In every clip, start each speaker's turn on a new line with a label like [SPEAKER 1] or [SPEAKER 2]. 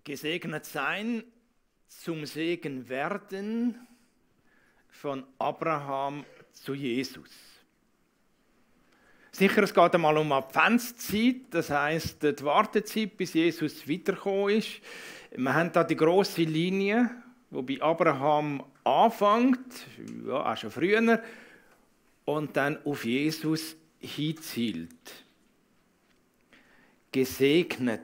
[SPEAKER 1] Gesegnet sein, zum Segen werden, von Abraham zu Jesus. Sicher, es geht einmal um Adventszeit, das heisst die Wartezeit, bis Jesus wiedergekommen ist. Wir haben da die grosse Linie, die bei Abraham anfängt, ja, auch schon früher, und dann auf Jesus hinzielt. Gesegnet.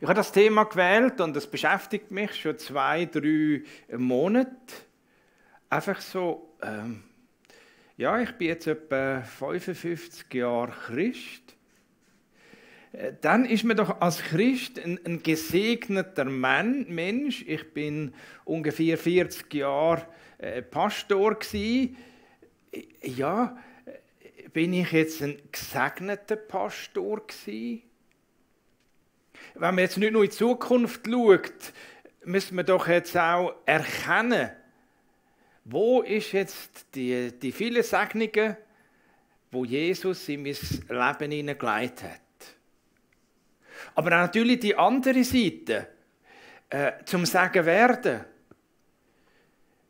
[SPEAKER 1] Ich habe das Thema gewählt und es beschäftigt mich schon 2-3 Monate. Einfach so, ja, ich bin jetzt etwa 55 Jahre Christ. Dann ist man doch als Christ ein gesegneter Mensch. Ich bin ungefähr 40 Jahre Pastor gewesen. Ja, bin ich jetzt ein gesegneter Pastor gewesen? Wenn man jetzt nicht nur in die Zukunft schaut, müssen wir doch jetzt auch erkennen, wo ist jetzt die vielen Segnungen, wo Jesus in mein Leben hineingelegt hat. Aber auch natürlich die andere Seite, zum Segen werden.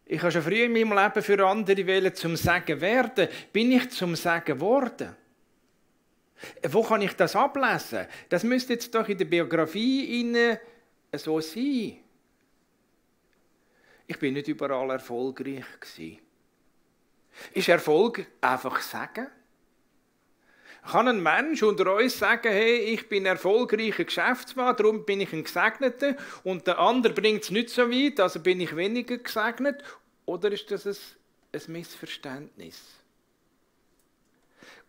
[SPEAKER 1] Ich habe schon früh in meinem Leben für andere wählen, zum Segen werden. Bin ich zum Segen geworden? Wo kann ich das ablesen? Das müsste jetzt doch in der Biografie so sein. Ich bin nicht überall erfolgreich gewesen. Ist Erfolg einfach Segen? Kann ein Mensch unter uns sagen, hey, ich bin erfolgreicher Geschäftsmann, darum bin ich ein Gesegneter, und der andere bringt es nicht so weit, also bin ich weniger gesegnet? Oder ist das ein Missverständnis?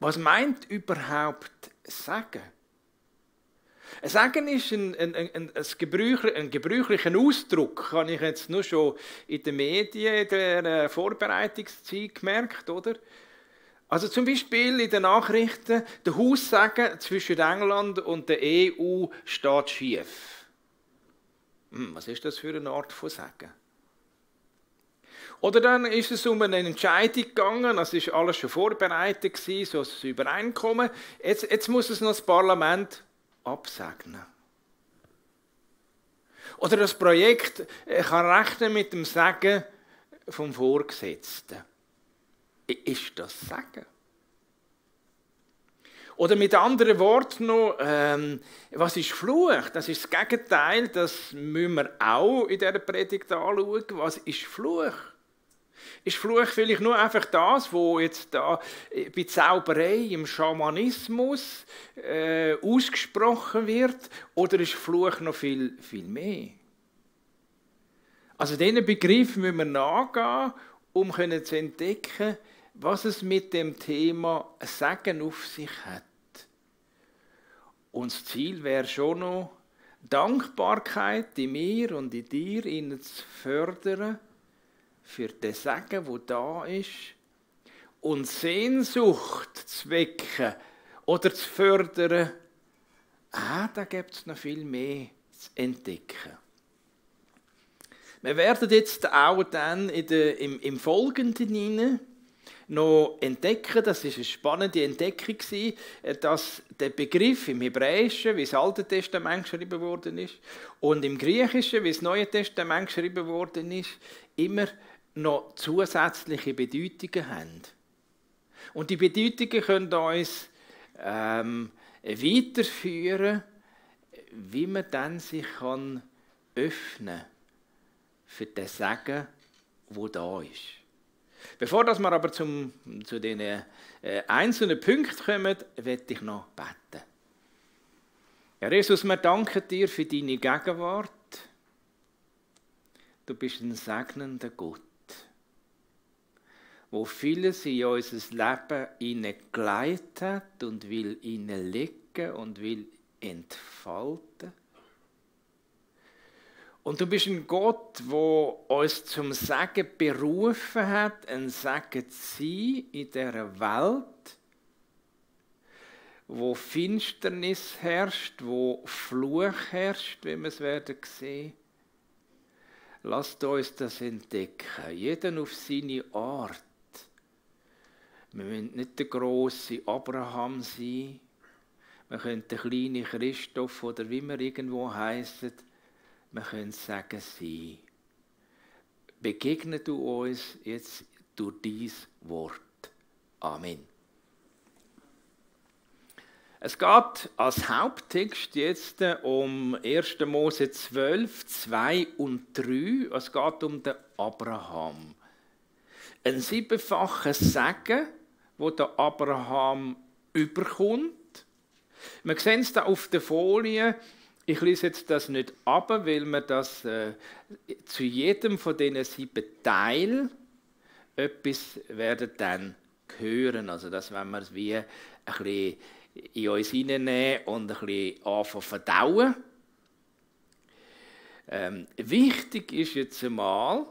[SPEAKER 1] Was meint überhaupt Segen? Ein Segen ist ein gebräuchlicher Ausdruck, habe ich jetzt nur schon in den Medien, in der Vorbereitungszeit gemerkt, oder? Also zum Beispiel in den Nachrichten, der Haussegen zwischen England und der EU steht schief. Was ist das für eine Art von Segen? Oder dann ist es um eine Entscheidung gegangen, es war alles schon vorbereitet, so ein Übereinkommen. Jetzt muss es noch das Parlament absegnen. Oder das Projekt kann rechnen mit dem Segen vom Vorgesetzten. Ist das Segen? Oder mit anderen Worten noch, was ist Fluch? Das ist das Gegenteil, das müssen wir auch in dieser Predigt anschauen. Was ist Fluch? Ist Fluch vielleicht nur einfach das, was jetzt da bei Zauberei, im Schamanismus ausgesprochen wird? Oder ist Fluch noch viel, viel mehr? Also diesen Begriff müssen wir nachgehen, um zu entdecken, was es mit dem Thema Segen auf sich hat. Und das Ziel wäre schon noch, Dankbarkeit in mir und in dir ihnen zu fördern, für den Segen, der da ist, und Sehnsucht zu wecken oder zu fördern, da gibt es noch viel mehr zu entdecken. Wir werden jetzt auch dann im Folgenden noch entdecken, das war eine spannende Entdeckung, dass der Begriff im Hebräischen, wie das Alte Testament geschrieben worden ist, und im Griechischen, wie das Neue Testament geschrieben worden ist, immer noch zusätzliche Bedeutungen haben. Und die Bedeutungen können uns weiterführen, wie man dann sich öffnen kann für den Segen, der da ist. Bevor wir aber zu den einzelnen Punkten kommen, möchte ich noch beten. Herr Jesus, wir danken dir für deine Gegenwart. Du bist ein segnender Gott, wo vieles in unser Leben hineingeleitet hat und will hineinlegen und will entfalten. Und du bist ein Gott, der uns zum Segen berufen hat, ein Segen zu sein in dieser Welt, wo Finsternis herrscht, wo Fluch herrscht, wie wir es werden sehen. Lasst uns das entdecken, jeder auf seine Art. Wir müssen nicht der grosse Abraham sein. Man könnte der kleine Christoph oder wie wir irgendwo heissen, man könnte sagen, sie. Begegne du uns jetzt durch dein Wort. Amen. Es geht als Haupttext jetzt um 1. Mose 12, 2 und 3. Es geht um den Abraham. Ein 7-faches Segen, wo der Abraham überkommt. Wir sehen es da auf der Folie. Ich lese jetzt das nicht ab, weil wir das zu jedem von diesen 7 Teilen etwas werden dann hören. Also das werden wir wie ein bisschen in uns hineinnehmen und ein bisschen anfangen verdauen. Wichtig ist jetzt einmal,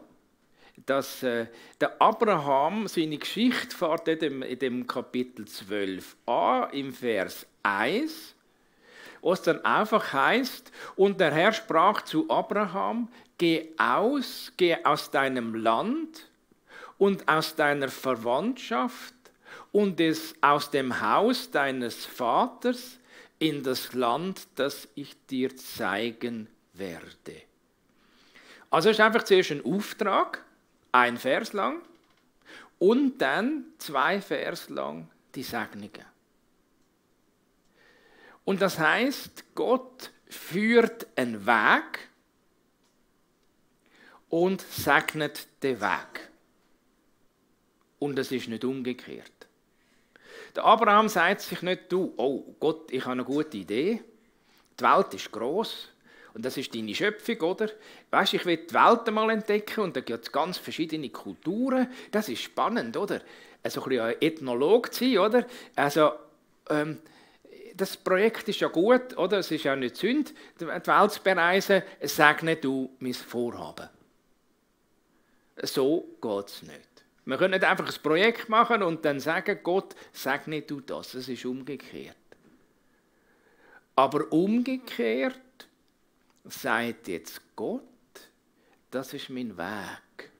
[SPEAKER 1] dass der Abraham, seine Geschichte fährt in dem Kapitel 12 an, im Vers 1, wo es dann einfach heißt: Und der Herr sprach zu Abraham, geh aus deinem Land und aus deiner Verwandtschaft und aus dem Haus deines Vaters in das Land, das ich dir zeigen werde. Also es ist einfach zuerst ein Auftrag, ein Vers lang, und dann 2 Vers lang die Segnungen. Und das heißt, Gott führt einen Weg und segnet den Weg. Und es ist nicht umgekehrt. Der Abraham sagt sich nicht, du, oh Gott, ich habe eine gute Idee. Die Welt ist gross und das ist deine Schöpfung, oder? Weißt, ich will die Welt einmal entdecken und da gibt es ganz verschiedene Kulturen. Das ist spannend, oder? Also ein bisschen Ethnologe zu sein, oder? Also, das Projekt ist ja gut, oder? Es ist ja nicht Sünde, die Welt zu bereisen. Segne du mein Vorhaben. So geht es nicht. Wir können nicht einfach ein Projekt machen und dann sagen, Gott, segne du das. Es ist umgekehrt. Aber umgekehrt sagt jetzt Gott, das ist mein Weg.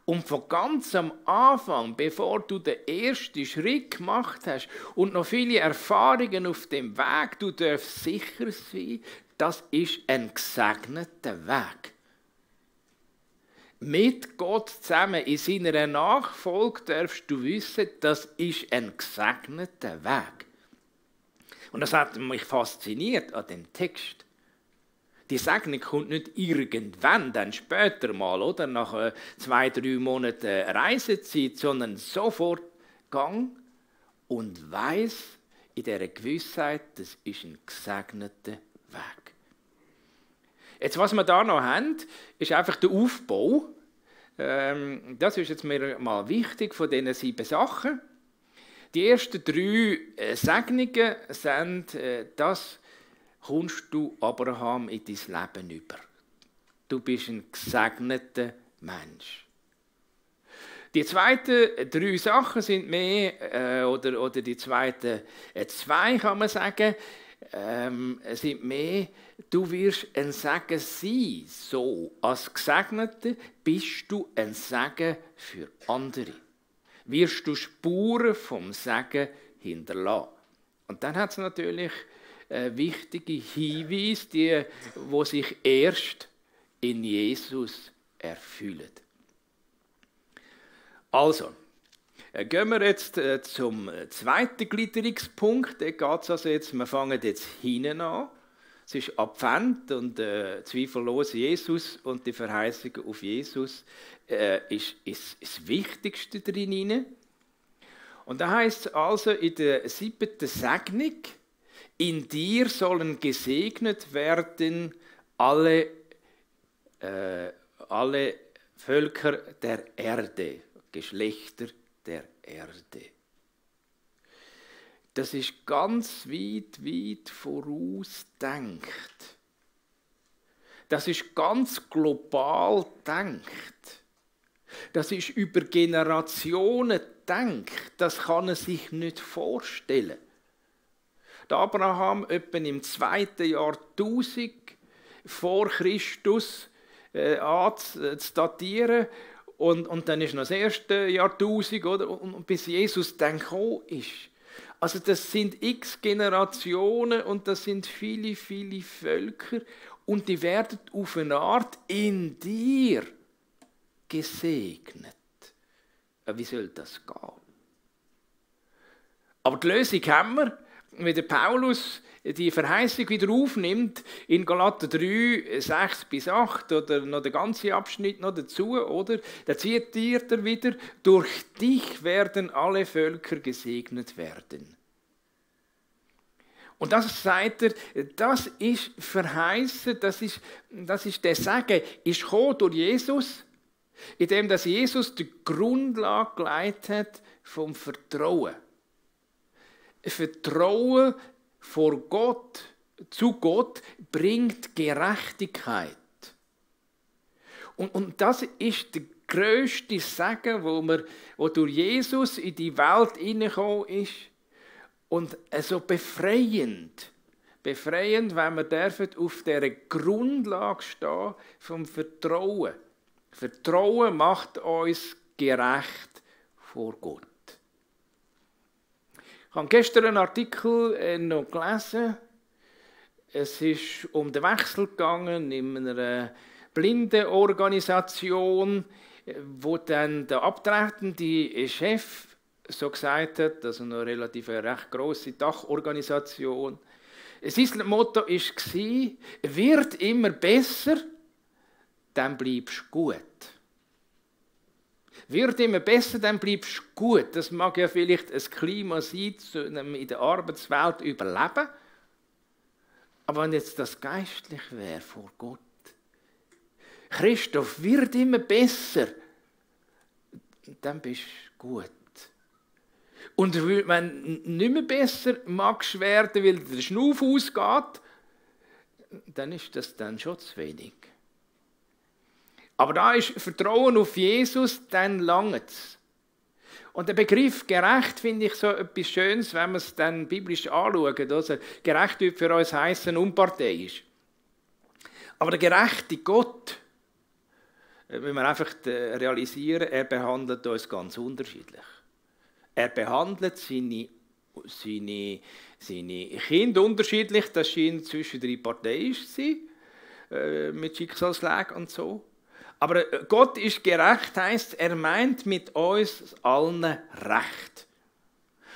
[SPEAKER 1] Und von ganz am Anfang, bevor du den ersten Schritt gemacht hast und noch viele Erfahrungen auf dem Weg, du darfst sicher sein, das ist ein gesegneter Weg. Mit Gott zusammen in seiner Nachfolge darfst du wissen, das ist ein gesegneter Weg. Und das hat mich fasziniert an dem Text. Die Segnung kommt nicht irgendwann, dann später mal, oder nach 2-3 Monaten Reisezeit, sondern sofort Gang und weiss in dieser Gewissheit, das ist ein gesegneter Weg. Jetzt, was wir da noch haben, ist einfach der Aufbau. Das ist jetzt mir mal wichtig von diesen 7 Sachen. Die ersten 3 Segnungen sind, das kommst du, Abraham, in dein Leben über. Du bist ein gesegneter Mensch. Die zweiten 3 Sachen sind mehr, oder die zweiten 2 kann man sagen, sind mehr, du wirst ein Segen sein. So, als Gesegneter bist du ein Segen für andere. Wirst du Spuren vom Segen hinterlassen. Und dann hat es natürlich wichtige Hinweise, die sich erst in Jesus erfüllen. Also, gehen wir jetzt zum zweiten Gliederungspunkt. Da geht es also jetzt, wir fangen jetzt hinten an. Es ist Advent und zweifellos Jesus und die Verheißung auf Jesus ist das Wichtigste drin. Und da heißt es also in der 7. Segnung, in dir sollen gesegnet werden alle Völker der Erde, Geschlechter der Erde. Das ist ganz weit vorausdenkt. Das ist ganz global denkt. Das ist über Generationen denkt. Das kann er sich nicht vorstellen. Der Abraham etwa im 2. Jahrtausend vor Christus zu datieren und dann ist noch das 1. Jahrtausend, oder? Und bis Jesus dann gekommen ist. Also das sind x Generationen und das sind viele, viele Völker und die werden auf eine Art in dir gesegnet. Wie soll das gehen? Aber die Lösung haben wir, wenn der Paulus die Verheißung wieder aufnimmt, in Galater 3, 6 bis 8, oder noch den ganzen Abschnitt noch dazu, oder? Da zitiert er wieder, durch dich werden alle Völker gesegnet werden. Und das sagt er, das ist verheißen, das ist der Segen, ist gekommen durch Jesus, indem dass Jesus die Grundlage gelegt hat vom Vertrauen. Vertrauen vor Gott, zu Gott, bringt Gerechtigkeit. Und das ist der grösste Segen, wo durch Jesus in die Welt hineingekommen ist. Und so befreiend, wenn wir auf dieser Grundlage stehen vom Vertrauen. Vertrauen macht uns gerecht vor Gott. Ich habe gestern einen Artikel noch gelesen. Es ist um den Wechsel gegangen in einer Blindenorganisation, wo dann der abtretende Chef so gesagt hat, also eine relativ recht grosse Dachorganisation. Sein Motto war, wird immer besser, dann bleibst du gut. Wird immer besser, dann bleibst du gut. Das mag ja vielleicht ein Klima sein, in der Arbeitswelt überleben. Aber wenn jetzt das geistlich wäre vor Gott, Christoph, wird immer besser, dann bist du gut. Und wenn du nicht mehr besser magst werden, weil der Schnuff ausgeht, dann ist das dann schon zu wenig. Aber da ist Vertrauen auf Jesus, dann langt es. Und der Begriff gerecht finde ich so etwas Schönes, wenn wir es dann biblisch anschauen. Also gerecht würde für uns heissen, unparteiisch. Aber der gerechte Gott, wenn wir einfach realisieren, er behandelt uns ganz unterschiedlich. Er behandelt seine Kinder unterschiedlich. Das scheint zwischen drei parteiisch zu sein, mit Schicksalsschlägen und so. Aber Gott ist gerecht, heisst, er meint mit uns allen recht.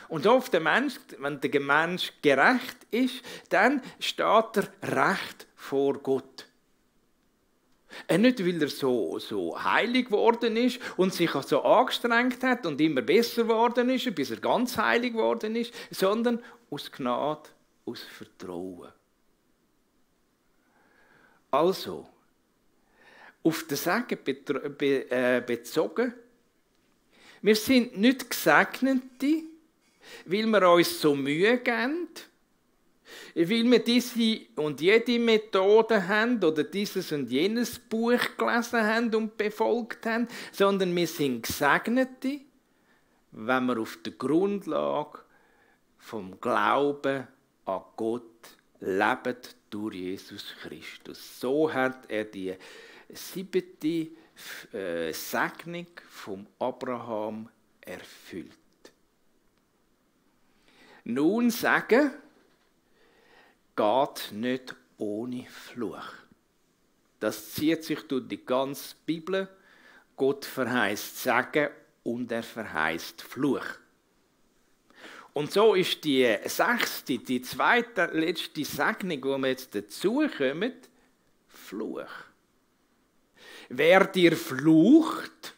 [SPEAKER 1] Und oft wenn der Mensch gerecht ist, dann steht er recht vor Gott. Nicht, weil er so heilig geworden ist und sich so angestrengt hat und immer besser geworden ist, bis er ganz heilig geworden ist, sondern aus Gnade, aus Vertrauen. Also, auf den Segen bezogen, wir sind nicht Gesegnete, weil wir uns so Mühe geben, weil wir diese und jede Methode haben oder dieses und jenes Buch gelesen haben und befolgt haben, sondern wir sind Gesegnete, wenn wir auf der Grundlage vom Glauben an Gott leben durch Jesus Christus. So hat er die 7. Segnung vom Abraham erfüllt. Nun sagen, geht nicht ohne Fluch. Das zieht sich durch die ganze Bibel. Gott verheißt Segen und er verheißt Fluch. Und so ist die 6., die zweite, letzte Segnung, wo wir jetzt dazukommen, Fluch. Wer dir flucht,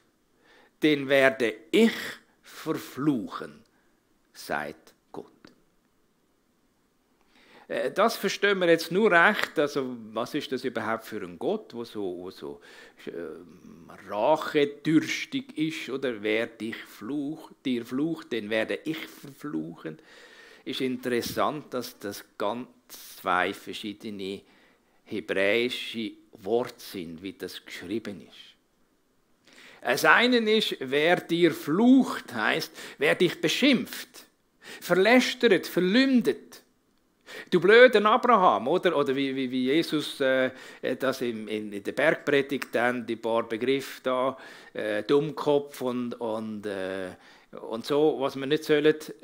[SPEAKER 1] den werde ich verfluchen, sagt Gott. Das verstehen wir jetzt nur recht. Also, was ist das überhaupt für ein Gott, der so rachedürstig ist? Oder wer dir flucht, den werde ich verfluchen. Ist interessant, dass das ganz zwei verschiedene hebräische Worte sind, wie das geschrieben ist. Das eine ist, wer dir flucht, heisst, wer dich beschimpft, verlästert, verleumdet. Du blöden Abraham, oder wie Jesus das in der Bergpredigt dann die paar Begriffe da, Dummkopf und Und so, was wir nicht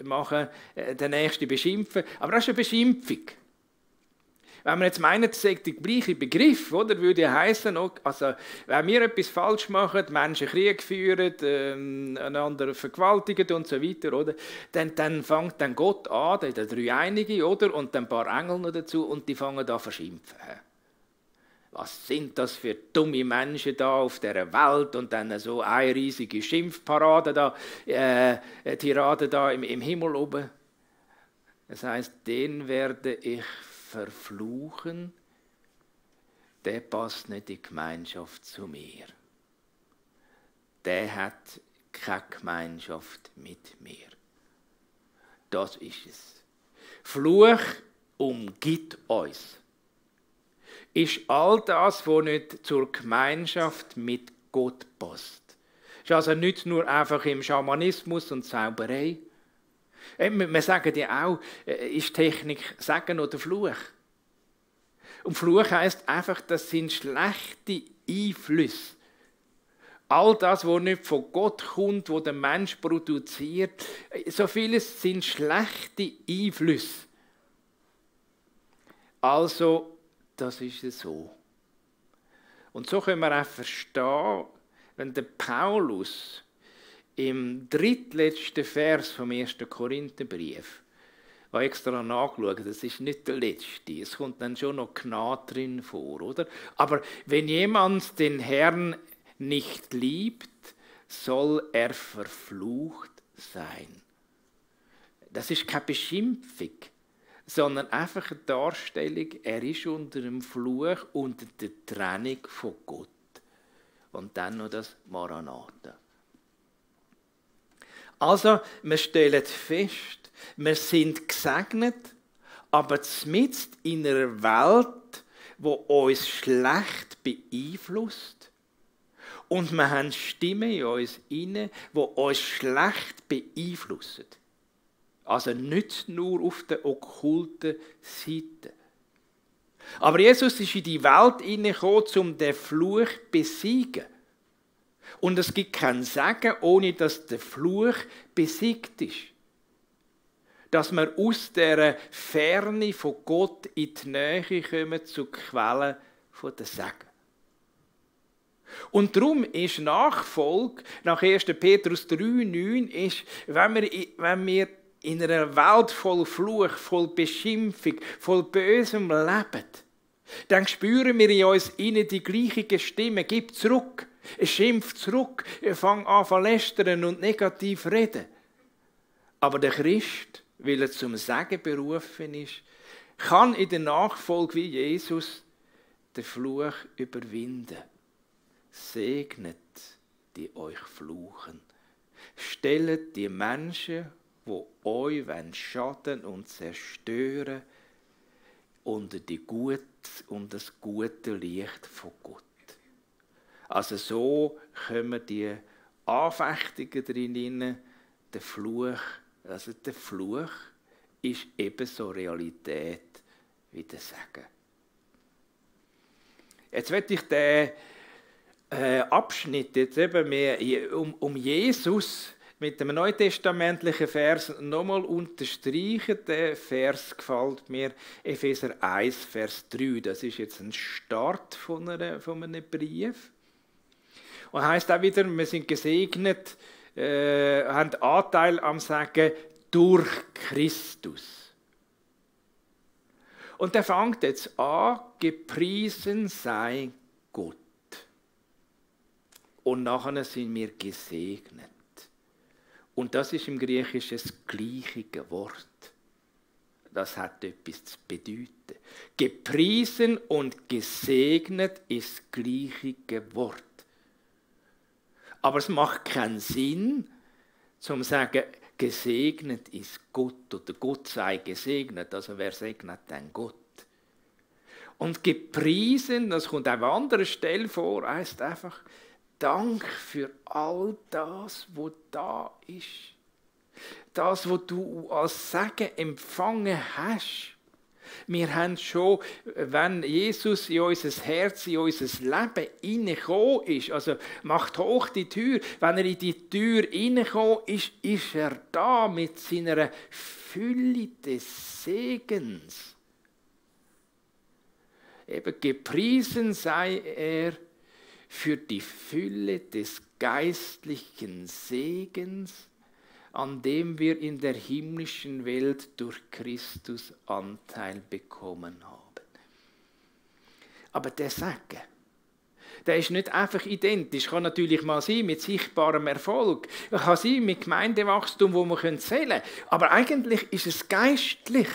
[SPEAKER 1] machen sollen, den Nächsten beschimpfen. Aber das ist eine Beschimpfung. Wenn man jetzt meint, es sei der gleiche Begriff, oder, würde ja heißen, also, wenn wir etwas falsch machen, Menschen Krieg führen, einander vergewaltigen und so weiter, oder, dann fängt dann Gott an, der Dreieinige, oder, und dann ein paar Engel noch dazu, und die fangen an zu verschimpfen. Was sind das für dumme Menschen da auf dieser Welt und dann so eine riesige Schimpfparade da, Tirade da im Himmel oben. Das heißt, den werde ich verfluchen, der passt nicht in die Gemeinschaft zu mir. Der hat keine Gemeinschaft mit mir. Das ist es. Fluch umgibt uns. Ist all das, was nicht zur Gemeinschaft mit Gott passt. Ist also nicht nur einfach im Schamanismus und Zauberei. Wir sagen ja auch, ist Technik Segen oder Fluch? Und Fluch heisst einfach, das sind schlechte Einflüsse. All das, was nicht von Gott kommt, was der Mensch produziert, so vieles sind schlechte Einflüsse. Also, das ist es so. Und so können wir auch verstehen, wenn der Paulus im drittletzten Vers vom 1. Korintherbrief, ich habe extra nachgeschaut, das ist nicht der letzte, es kommt dann schon noch Gnade drin vor, oder? Aber wenn jemand den Herrn nicht liebt, soll er verflucht sein. Das ist keine Beschimpfung, sondern einfach eine Darstellung, er ist unter dem Fluch, unter der Trennung von Gott. Und dann noch das Maranatha. Also, wir stellen fest, wir sind gesegnet, aber mitten in einer Welt, die uns schlecht beeinflusst. Und wir haben Stimmen in uns inne, die uns schlecht beeinflussen. Also nicht nur auf der okkulten Seite. Aber Jesus ist in die Welt hineingekommen, um den Fluch zu besiegen. Und es gibt kein Segen, ohne dass der Fluch besiegt ist. Dass wir aus dieser Ferne von Gott in die Nähe kommen zur Quelle der Segen. Und darum ist Nachfolge nach 1. Petrus 3,9 ist, wenn wir in einer Welt voll Fluch, voll Beschimpfung, voll Bösem leben, dann spüren wir in uns innen die gleiche Stimme. Gib zurück, schimpf zurück, fang an zu lästern und negativ reden. Aber der Christ, weil er zum Segen berufen ist, kann in der Nachfolge wie Jesus den Fluch überwinden. Segnet, die euch fluchen. Stellt die Menschen, die euch schaden und zerstören, unter das gute Licht von Gott. Also so kommen die Anfechtungen drin, der Fluch. Also der Fluch ist ebenso Realität wie der Segen. Jetzt möchte ich den Abschnitt jetzt eben mehr um Jesus mit dem neutestamentlichen Vers nochmal unterstreichen. Der Vers gefällt mir, Epheser 1, Vers 3. Das ist jetzt ein Start von einem Brief. Und heisst auch wieder, wir sind gesegnet, haben Anteil am Sagen durch Christus. Und der fängt jetzt an, gepriesen sei Gott. Und nachher sind wir gesegnet. Und das ist im Griechischen das gleiche Wort. Das hat etwas zu bedeuten. Gepriesen und gesegnet ist das gleiche Wort. Aber es macht keinen Sinn, zu sagen, gesegnet ist Gott oder Gott sei gesegnet. Also wer segnet denn Gott? Und gepriesen, das kommt auch an anderer Stelle vor, heisst einfach, Dank für all das, was da ist. Das, was du als Segen empfangen hast. Wir haben schon, wenn Jesus in unser Herz, in unser Leben hineingekommen ist, also macht hoch die Tür, wenn er in die Tür hineingekommen ist, ist er da mit seiner Fülle des Segens. Eben gepriesen sei er für die Fülle des geistlichen Segens, an dem wir in der himmlischen Welt durch Christus Anteil bekommen haben. Aber der Segen, der ist nicht einfach identisch. Kann natürlich mal sein mit sichtbarem Erfolg. Kann sein mit Gemeindewachstum, wo wir zählen können. Aber eigentlich ist es geistlich.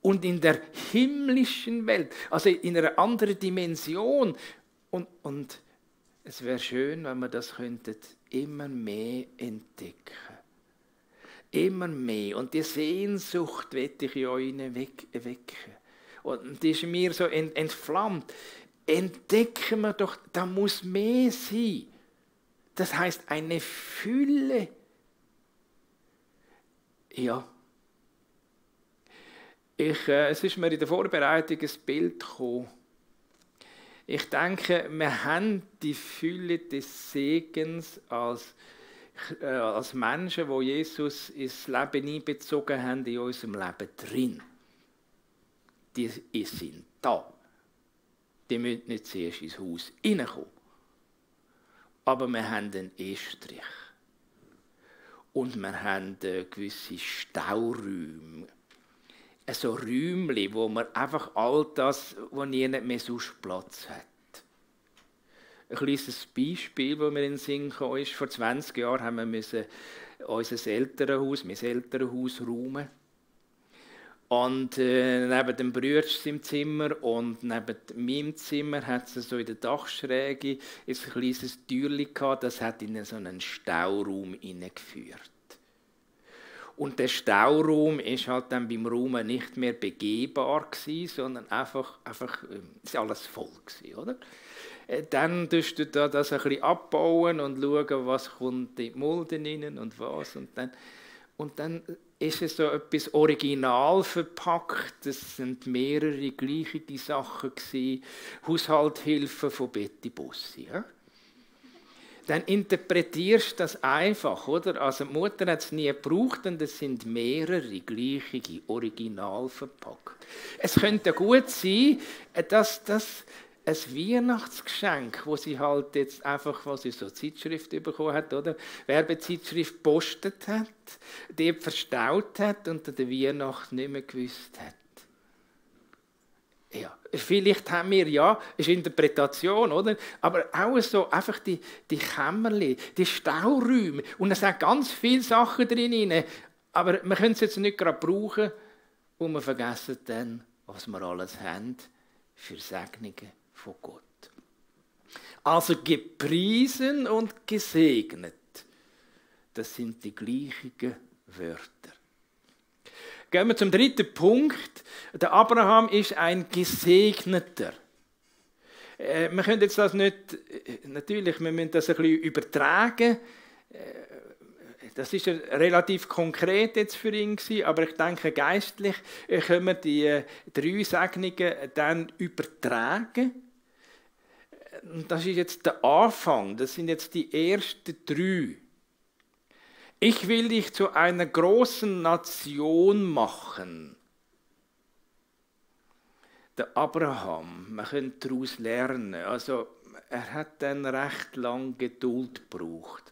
[SPEAKER 1] Und in der himmlischen Welt, also in einer anderen Dimension. Und es wäre schön, wenn wir das könnten immer mehr entdecken. Immer mehr. Und die Sehnsucht werde ich in euch wecken. Und die ist mir so entflammt. Entdecken wir doch, da muss mehr sein. Das heisst, eine Fülle. Ja. Es ist mir in der Vorbereitung ein Bild gekommen. Ich denke, wir haben die Fülle des Segens als Menschen, die Jesus ins Leben einbezogen haben, in unserem Leben drin. Die sind da. Die müssen nicht zuerst ins Haus hineinkommen. Aber wir haben einen Estrich. Und wir haben gewisse Stauräume. So Räumchen, wo man einfach all das, wo niemand mehr sonst Platz hat. Ein kleines Beispiel, das mir in den Sinn kam, ist, vor 20 Jahren haben wir unser Elternhaus, mein Elternhaus räumen. Und neben dem Brütsch im Zimmer und neben meinem Zimmer hat es so in der Dachschräge ein kleines Türchen gehabt, das hat in so einen Stauraum hineingeführt. Und der Stauraum ist halt dann beim Räumen nicht mehr begehbar gewesen, sondern einfach ist alles voll gewesen, oder? Dann tust du das ein bisschen abbauen und schauen, was kommt in die Mulde rein und was. Und dann ist es so etwas original verpackt. Das sind mehrere gleiche Sachen gewesen. Haushaltshilfen von Betty Bussi. Ja? Dann interpretierst du das einfach, oder? Also die Mutter hat es nie gebraucht und es sind mehrere gleiche original verpackt. Es könnte gut sein, dass das ein Weihnachtsgeschenk, wo sie halt jetzt einfach, was sie so Zeitschrift bekommen hat, oder? Werbezeitschrift gepostet hat, die verstaut hat und an der Weihnacht nicht mehr gewusst hat. Ja, vielleicht haben wir, ja, ist Interpretation, oder? Aber auch so einfach die Kämmerchen, die Stauräume. Und es sind ganz viele Sachen drin. Aber wir können es jetzt nicht gerade brauchen und wir vergessen dann, was wir alles haben für Segnungen von Gott. Also gepriesen und gesegnet, das sind die gleichen Wörter. Gehen wir zum dritten Punkt. Der Abraham ist ein Gesegneter. Wir können jetzt das nicht, natürlich, wir müssen das ein bisschen übertragen. Das ist relativ konkret jetzt für ihn gewesen, aber ich denke, geistlich können wir die 3 Segnungen dann übertragen. Das ist jetzt der Anfang, das sind jetzt die ersten 3. Ich will dich zu einer großen Nation machen. Der Abraham, man könnte daraus lernen, also er hat dann recht lange Geduld gebraucht.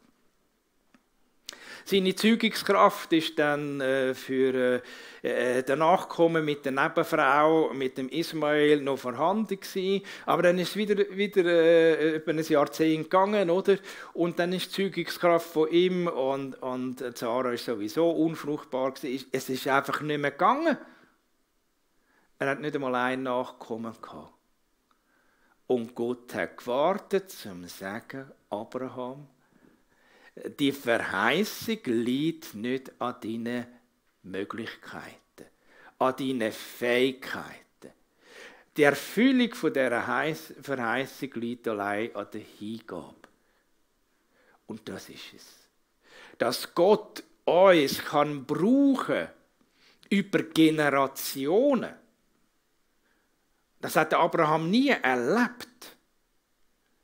[SPEAKER 1] Seine Zeugungskraft ist dann für den Nachkommen mit der Nebenfrau, mit dem Ismael, noch vorhanden gewesen. Aber dann ist es wieder über ein Jahrzehnt gegangen, oder? Und dann ist die Zeugungskraft von ihm und Sarah ist sowieso unfruchtbar gewesen. Es ist einfach nicht mehr gegangen. Er hat nicht einmal einen Nachkommen gehabt. Und Gott hat gewartet, um zu sagen, Abraham, die Verheißung liegt nicht an deinen Möglichkeiten, an deinen Fähigkeiten. Die Erfüllung von dieser Verheißung liegt allein an der Hingabe. Und das ist es. Dass Gott uns kann brauchen über Generationen. Das hat Abraham nie erlebt.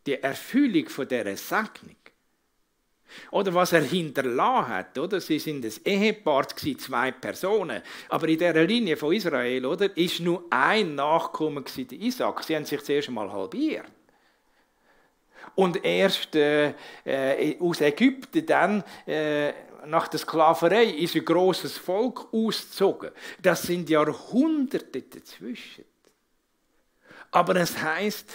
[SPEAKER 1] Die Erfüllung von dieser Segnung. Oder was er hinterlassen hat, oder? Sie sind ein Ehepaar gewesen, 2 Personen. Aber in dieser Linie von Israel, oder, ist nur ein Nachkommen gewesen, der Isaac. Sie haben sich zuerst einmal halbiert. Und erst aus Ägypten dann, nach der Sklaverei, ist ein grosses Volk ausgezogen. Das sind Jahrhunderte dazwischen. Aber es heisst,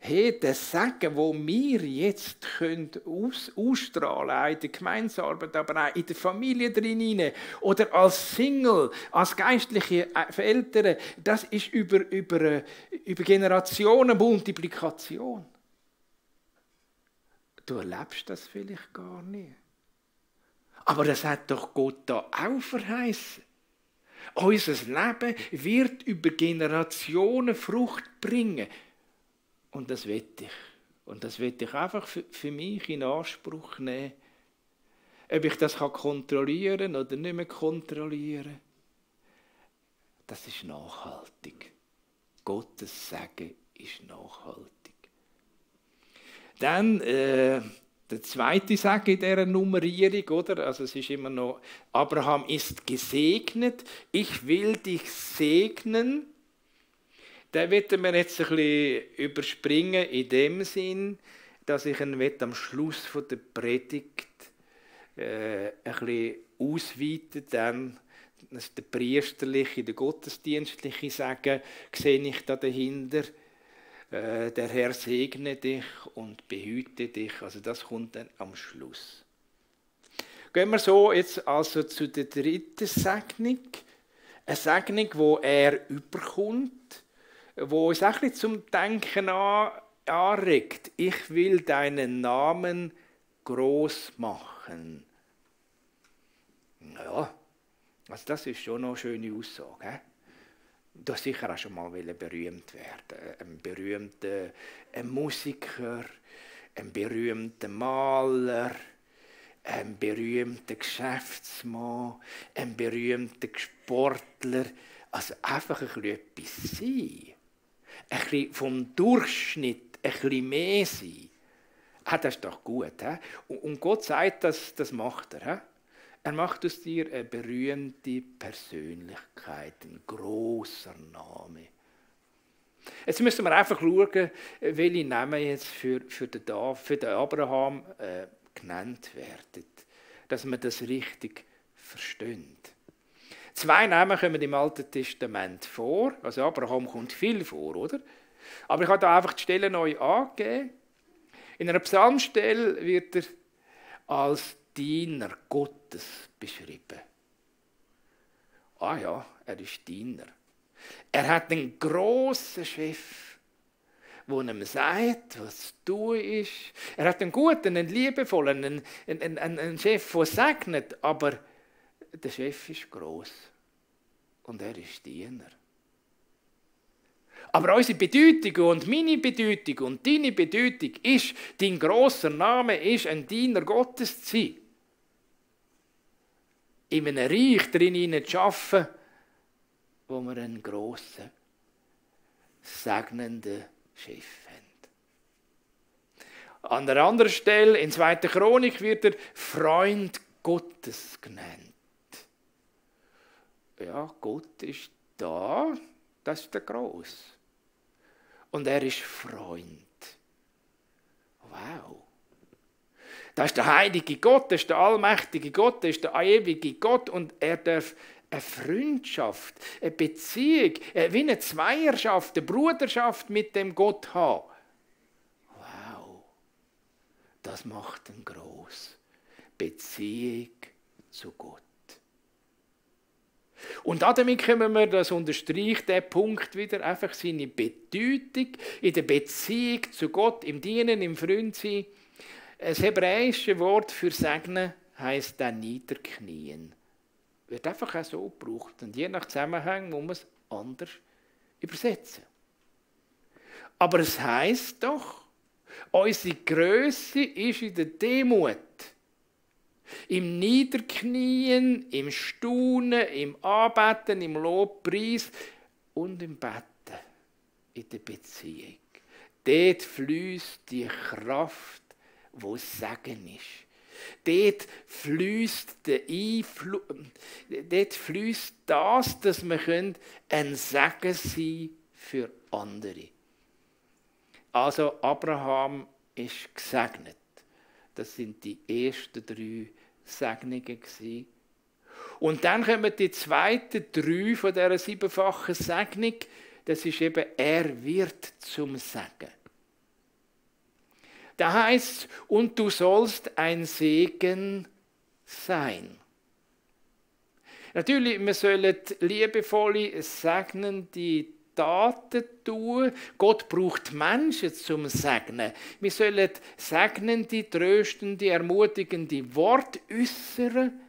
[SPEAKER 1] hey, das Segen, wo wir jetzt ausstrahlen können, in der Gemeinsarbeit, aber auch in der Familie drin, oder als Single, als geistliche Eltern, das ist über Generationen Multiplikation. Du erlebst das vielleicht gar nicht. Aber das hat doch Gott da auch verheißen. Unser Leben wird über Generationen Frucht bringen. Und das will ich. Und das will ich einfach für mich in Anspruch nehmen. Ob ich das kontrollieren kann oder nicht mehr kontrollieren, das ist nachhaltig. Gottes Segen ist nachhaltig. Dann der zweite Segen in dieser Nummerierung, oder? Also es ist immer noch, Abraham ist gesegnet, ich will dich segnen. Den werden wir jetzt ein bisschen überspringen, in dem Sinn, dass ich ihn am Schluss der Predigt ein bisschen ausweiten, dann das der priesterliche, der gottesdienstliche Segen, sehe ich da dahinter. Der Herr segne dich und behüte dich. Also das kommt dann am Schluss. Gehen wir so jetzt also zu der dritten Segnung. Eine Segnung, wo er überkommt, wo uns ein bisschen zum Denken anregt. Ich will deinen Namen groß machen. Ja, also das ist schon noch eine schöne Aussage. He? Du hast sicher auch schon mal berühmt werden. Ein berühmter Musiker, ein berühmter Maler, ein berühmter Geschäftsmann, ein berühmter Sportler. Also einfach ein bisschen etwas sein. Ein bisschen vom Durchschnitt, ein bisschen mehr sein. Das ist doch gut. He? Und Gott sagt, das macht er. He? Er macht aus dir eine berühmte Persönlichkeit, ein grosser Name. Jetzt müssen wir einfach schauen, welche Namen jetzt für den Abraham genannt werden, dass man das richtig versteht. 2 Namen kommen im Alten Testament vor. Also Abraham kommt viel vor, oder? Aber ich habe da einfach die Stelle neu angegeben. In einer Psalmstelle wird er als Diener Gottes beschrieben. Ah ja, er ist Diener. Er hat einen grossen Chef, der ihm sagt, was zu tun ist. Er hat einen guten, einen liebevollen, einen Chef, der segnet, aber der Chef ist gross und er ist Diener. Aber unsere Bedeutung und meine Bedeutung und deine Bedeutung ist, dein grosser Name ist, ein Diener Gottes zu sein. In einem Reich drin zu arbeiten, wo wir einen grossen, segnenden Chef haben. An einer anderen Stelle, in 2. Chronik, wird er Freund Gottes genannt. Ja, Gott ist da, das ist der Gross. Und er ist Freund. Wow. Das ist der heilige Gott, das ist der allmächtige Gott, das ist der ewige Gott und er darf eine Freundschaft, eine Beziehung, wie eine Zweierschaft, eine Bruderschaft mit dem Gott haben. Wow, das macht ihn gross. Beziehung zu Gott. Und damit können wir, das unterstreicht der Punkt wieder, einfach seine Bedeutung in der Beziehung zu Gott, im Dienen, im Freundsein. Das hebräische Wort für segnen heisst dann niederknien. Wird einfach auch so gebraucht. Und je nach Zusammenhang muss man es anders übersetzen. Aber es heisst doch, unsere Grösse ist in der Demut. Im Niederknien, im Staunen, im Anbeten, im Lobpreis und im Betten, in der Beziehung. Dort fließt die Kraft, wo Segen ist. Dort fließt das, dass wir ein Segen sein für andere. Also Abraham ist gesegnet. Das sind die ersten 3 Segnungen. Und dann kommen die zweiten 3 von dieser 7-fachen Segnung. Das ist eben, er wird zum Segen. Da heißt es, und du sollst ein Segen sein. Natürlich, wir sollen liebevolle, segnende Taten tun. Gott braucht Menschen zum Segnen. Wir sollen segnende, tröstende, ermutigende Worte äußern.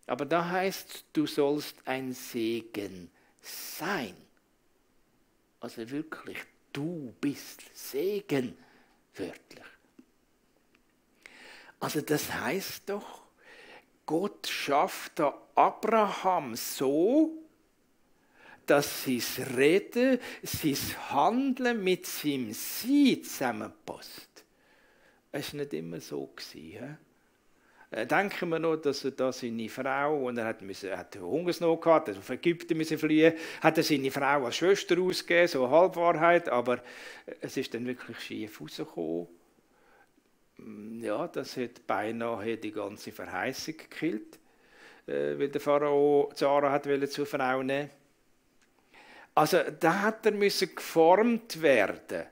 [SPEAKER 1] Aber da heißt es, du sollst ein Segen sein. Also wirklich, du bist Segen, wörtlich. Also das heißt doch, Gott schafft da Abraham so, dass sein Reden, sein Handeln mit seinem Sein zusammenpasst. Es war nicht immer so. Denken wir noch, dass er da seine Frau, und er hat Hungersnot gehabt, er auf Ägypten müssen fliehen, hat er seine Frau als Schwester ausgegeben, so eine Halbwahrheit, aber es ist dann wirklich schief rausgekommen. Ja, das hat beinahe die ganze Verheißung gekillt, weil der Pharao Zara hat zur Frau nehmen. Also da hat er geformt werden.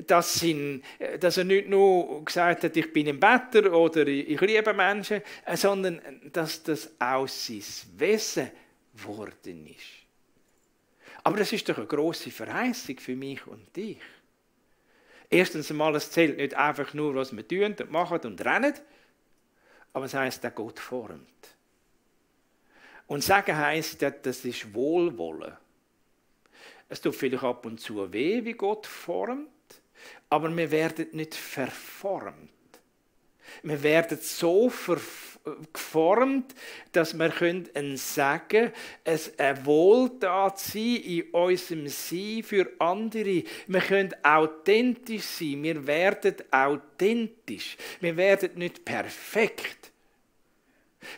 [SPEAKER 1] Dass er nicht nur gesagt hat, ich bin ein Better oder ich liebe Menschen, sondern dass das aus sein Wesen geworden ist. Aber das ist doch eine grosse Verheißung für mich und dich. Erstens einmal, es zählt nicht einfach nur, was wir tun und machen und rennen, aber es heisst, dass Gott formt. Und sagen heisst, das ist Wohlwollen. Es tut vielleicht ab und zu weh, wie Gott formt, aber wir werden nicht verformt. Wir werden so geformt, dass wir ein Segen, eine Wohltat sein in unserem Sein für andere. Wir können authentisch sein. Wir werden authentisch. Wir werden nicht perfekt.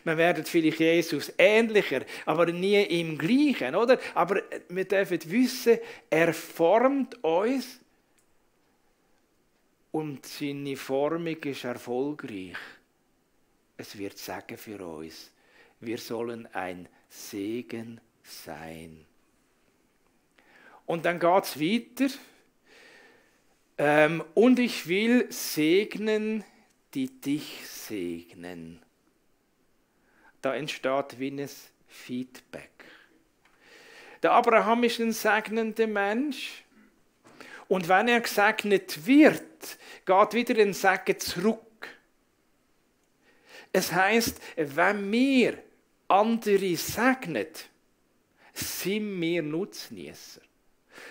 [SPEAKER 1] Wir werden vielleicht Jesus ähnlicher, aber nie im Gleichen, oder? Aber wir dürfen wissen, er formt uns und seine Formung ist erfolgreich. Es wird Segen für uns. Wir sollen ein Segen sein. Und dann geht es weiter. Und ich will segnen, die dich segnen. Da entsteht wie ein Feedback. Der Abraham ist ein segnender Mensch. Und wenn er gesegnet wird, geht wieder ein Segen zurück. Es heisst, wenn wir andere segnen, sind wir Nutznießer.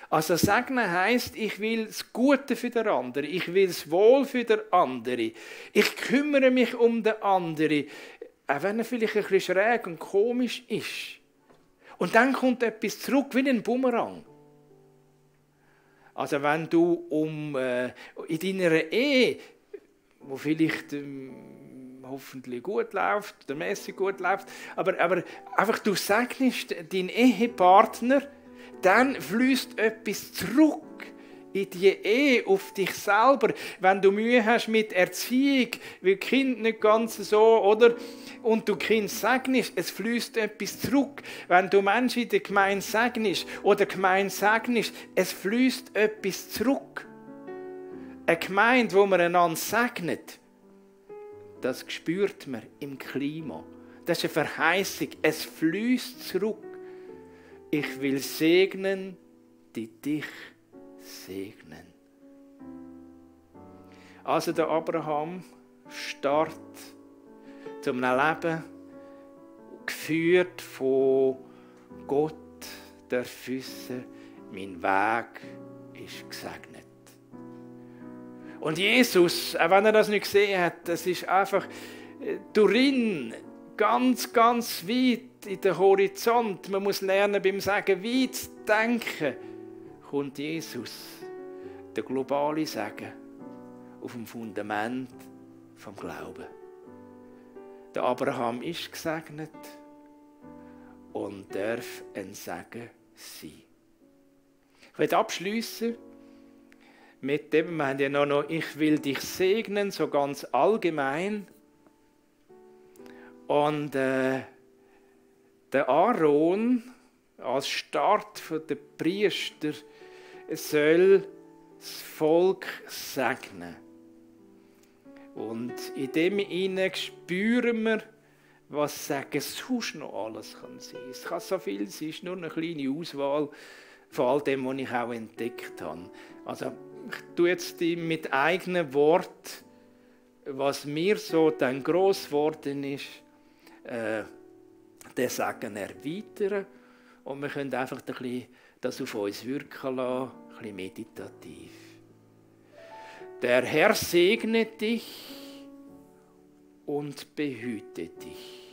[SPEAKER 1] Also segnen heisst, ich will das Gute für den anderen, ich will das Wohl für den anderen. Ich kümmere mich um den anderen, auch wenn er vielleicht ein bisschen schräg und komisch ist. Und dann kommt etwas zurück, wie ein Bumerang. Also wenn du in deiner Ehe, wo vielleicht hoffentlich gut läuft, oder mäßig gut läuft, aber einfach du segnest deinen Ehepartner, dann fließt etwas zurück in die Ehe, auf dich selber. Wenn du Mühe hast mit Erziehung, weil Kind nicht ganz so, oder? Und du Kind segnest, es fließt etwas zurück. Wenn du Menschen in der Gemeinde segnest oder Gemeinde segnest, es fließt etwas zurück. Eine Gemeinde, wo man einander segnet, das spürt man im Klima. Das ist eine Verheißung. Es fließt zurück. Ich will segnen, die dich segnen. Also der Abraham startet zu einem Leben, geführt von Gott, der wissen, mein Weg ist gesegnet. Und Jesus, auch wenn er das nicht gesehen hat, das ist einfach Turin, ganz, ganz weit in den Horizont. Man muss lernen, beim Sagen weit zu denken, kommt Jesus, der globale Segen, auf dem Fundament vom Glauben. Der Abraham ist gesegnet und darf ein Segen sein. Ich werde abschliessen mit dem, wir haben ja noch, ich will dich segnen, so ganz allgemein. Und der Aaron als Start der Priester soll das Volk segnen. Und in dem hinein spüren wir, was Sagen sonst noch alles kann sein. Es kann so viel sein, es ist nur eine kleine Auswahl von all dem, was ich auch entdeckt habe. Also ich tue jetzt mit eigenen Worten, was mir so dann gross geworden ist, den Sagen erweitern. Und wir können einfach ein bisschen das auf uns wirken lassen, ein bisschen meditativ. Der Herr segne dich und behüte dich.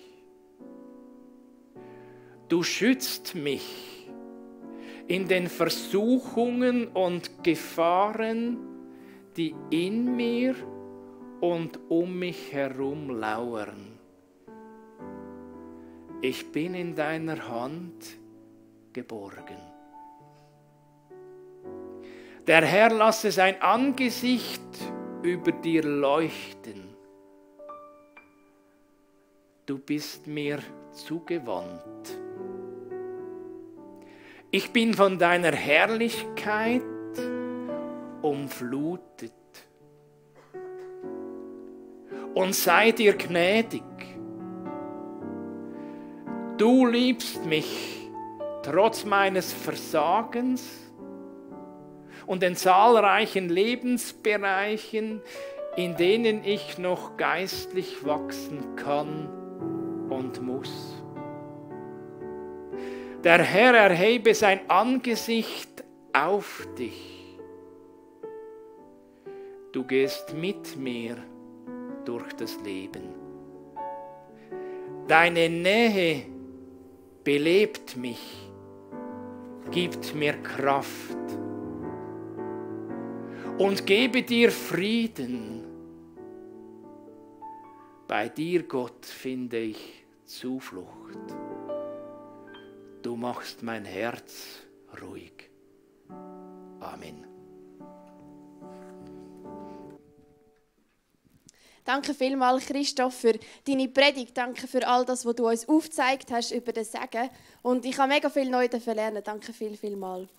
[SPEAKER 1] Du schützt mich in den Versuchungen und Gefahren, die in mir und um mich herum lauern. Ich bin in deiner Hand geborgen. Der Herr lasse sein Angesicht über dir leuchten. Du bist mir zugewandt. Ich bin von deiner Herrlichkeit umflutet. Und sei dir gnädig. Du liebst mich trotz meines Versagens und den zahlreichen Lebensbereichen, in denen ich noch geistlich wachsen kann und muss. Der Herr erhebe sein Angesicht auf dich. Du gehst mit mir durch das Leben. Deine Nähe belebt mich, gibt mir Kraft und gebe dir Frieden. Bei dir, Gott, finde ich Zuflucht. Du machst mein Herz ruhig. Amen.
[SPEAKER 2] Danke vielmals, Christoph, für deine Predigt. Danke für all das, was du uns aufgezeigt hast über das Segen. Und ich habe mega viel neu lernen. Danke vielmals.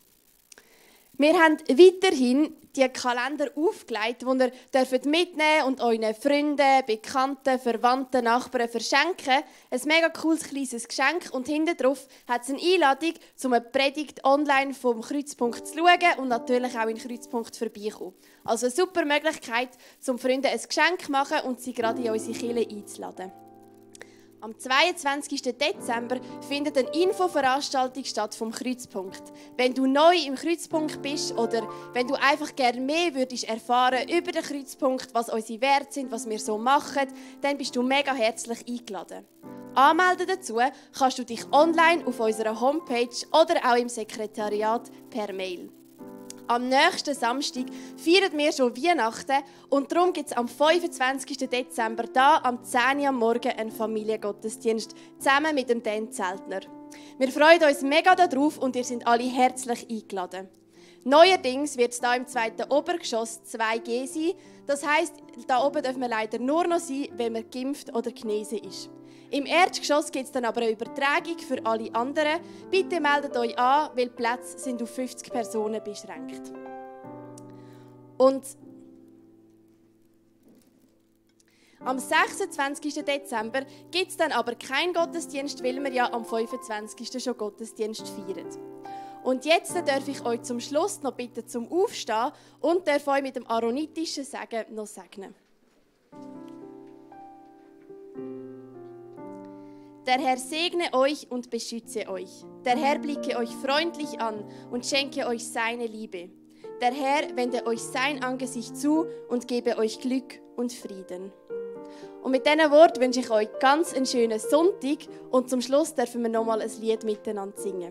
[SPEAKER 2] Wir haben weiterhin die Kalender aufgelegt, die ihr mitnehmen und euren Freunden, Bekannten, Verwandten, Nachbarn verschenken. Ein mega cooles kleines Geschenk. Und hinten drauf hat es eine Einladung, um eine Predigt online vom Kreuzpunkt zu schauen und natürlich auch in den Kreuzpunkt vorbeikommen. Also eine super Möglichkeit, um Freunden ein Geschenk zu machen und sie gerade in unsere Kirche einzuladen. Am 22. Dezember findet eine Infoveranstaltung statt vom Kreuzpunkt. Wenn du neu im Kreuzpunkt bist oder wenn du einfach gerne mehr würdest erfahren über den Kreuzpunkt, was unsere Werte sind, was wir so machen, dann bist du mega herzlich eingeladen. Anmelden dazu kannst du dich online auf unserer Homepage oder auch im Sekretariat per Mail. Am nächsten Samstag feiern wir schon Weihnachten und darum gibt es am 25. Dezember da am 10 Uhr am Morgen einen Familiengottesdienst zusammen mit dem Dan Zeltner. Wir freuen uns mega darauf und ihr seid alle herzlich eingeladen. Neuerdings wird es hier im zweiten Obergeschoss 2G sein. Das heisst, da oben dürfen wir leider nur noch sein, wenn man geimpft oder genesen ist. Im Erdgeschoss gibt es dann aber eine Übertragung für alle anderen. Bitte meldet euch an, weil die Plätze sind auf 50 Personen beschränkt. Und am 26. Dezember gibt es dann aber keinen Gottesdienst, weil wir ja am 25. schon Gottesdienst feiern. Und jetzt darf ich euch zum Schluss noch bitten zum Aufstehen und darf euch mit dem aaronitischen Segen noch segnen. Der Herr segne euch und beschütze euch. Der Herr blicke euch freundlich an und schenke euch seine Liebe. Der Herr wende euch sein Angesicht zu und gebe euch Glück und Frieden. Und mit diesen Worten wünsche ich euch ganz einen schönen Sonntag und zum Schluss dürfen wir nochmal ein Lied miteinander singen.